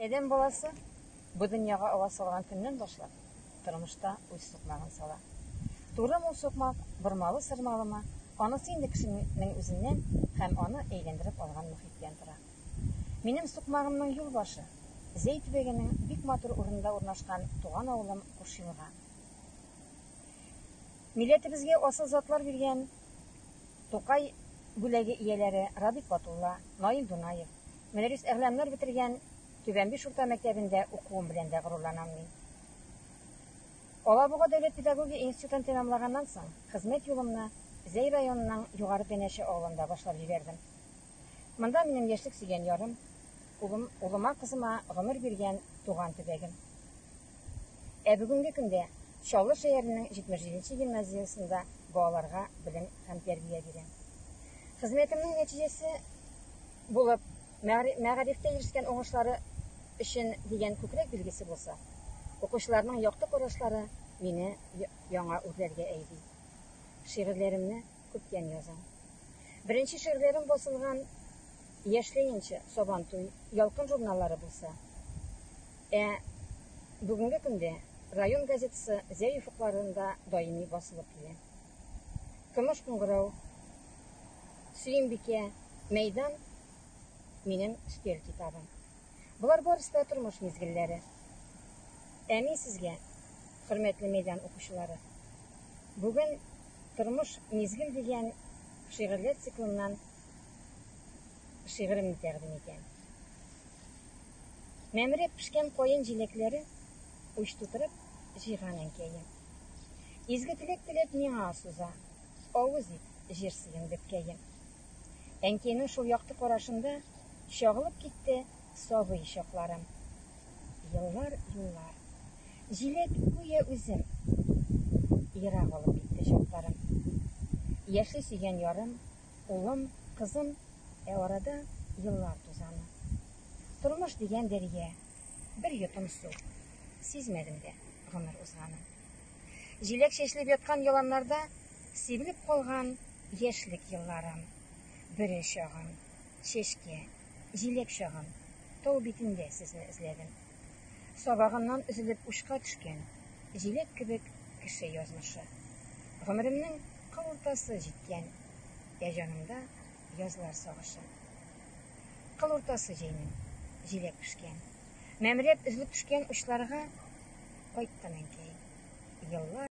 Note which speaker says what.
Speaker 1: Адәм баласы бу дөньяга аваз салган көннән башлап, тормышта үз сукмагын сала. Турымы ул сукмак, бормалы-сырмалымы, анысы инде кешенең үзеннән һәм аны әйләндереп алган мохиттән тора. Минем сукмагымның юл башы, Зәй төбәгенең бик матур урынында урнашкан туган авылым Кушилга. Милләтебезгә асыл затлар биргән Тукай бүләге ияләре Рабит Батулла, Наил Дунаев, Мөдәррис Әгъләмнар бетергән Түбән Биш урта мәктәбендә укуым белән дә горурланам мин. Алабуга дәүләт педагогия институтын тәмамлаганнан соң, хезмәт юлымны Зәй районының Югары Пәнәче авылында башлап җибәрдем. Монда минем яшьлек сөйгән ярым, улым, улыма, кызыма гомер биргән туган төбәгем. Ә бүгенге көндә Чаллы шәһәренең 77 нче гимназиясендә балаларга белем һәм тәрбия бирәм. Хезмәтемнең нәтиҗәсе булып, мәгарифтә ирешкән уңышлары өчен дигән күкрәк билгесе булса, укучыларның якты карашлары мине яңа үрләргә әйди. Шигырьләремне күптән язам. Беренче шигырьләрем басылган Яшь ленинчы, Сабантуй, Ялкын журналлары булса, ә бүгенге көндә район газетасы Зәй офыкларында даими басылып килә. Көмеш кыңгырау, Сөембикә, Мәйдан минем өстәл китабым. Болар барысы да тормыш мизгелләре. Ә мин сезгә, хөрмәтле Мәйдан укучылары, бүген Тормыш мизгел дигән шигырьләр циклыннан шигыремне тәкъдим итәм. Мәмрәп пешкән каен җиләкләре уч тутырып җыйган әнкәем. Изге теләк теләп миңа суза, авыз ит, җир сыен, бәбкәем. Әнкәйнең шул якты карашында чагылып китте сабый чакларым. Еллар, юллар. Җиләк гүя үзем ерак алып китте чакларым. Яшьли сөйгән ярым, улым, кызым, ә арада еллар тузаны. Тормыш дигән дәрья, бер йотым су. Сизмәдем дә гомер узганын. Җиләк чәчелеп яткан яланнарда сибелеп калган яшьлек елларым, бөре чагым, чәчкә, җиләк чагым, тау битендә сезне эзләдем. Сабагыннан өзелеп учка төшкән җиләк кебек кеше язмышы. Гомеремнең кыл уртасы җиткән, ә җанымда язлар сагышы. Кыл уртасы җәйнең, җиләк пешкән. Мәмрәп өзелеп төшкән учларга кайттым, әнкәй. Еллар.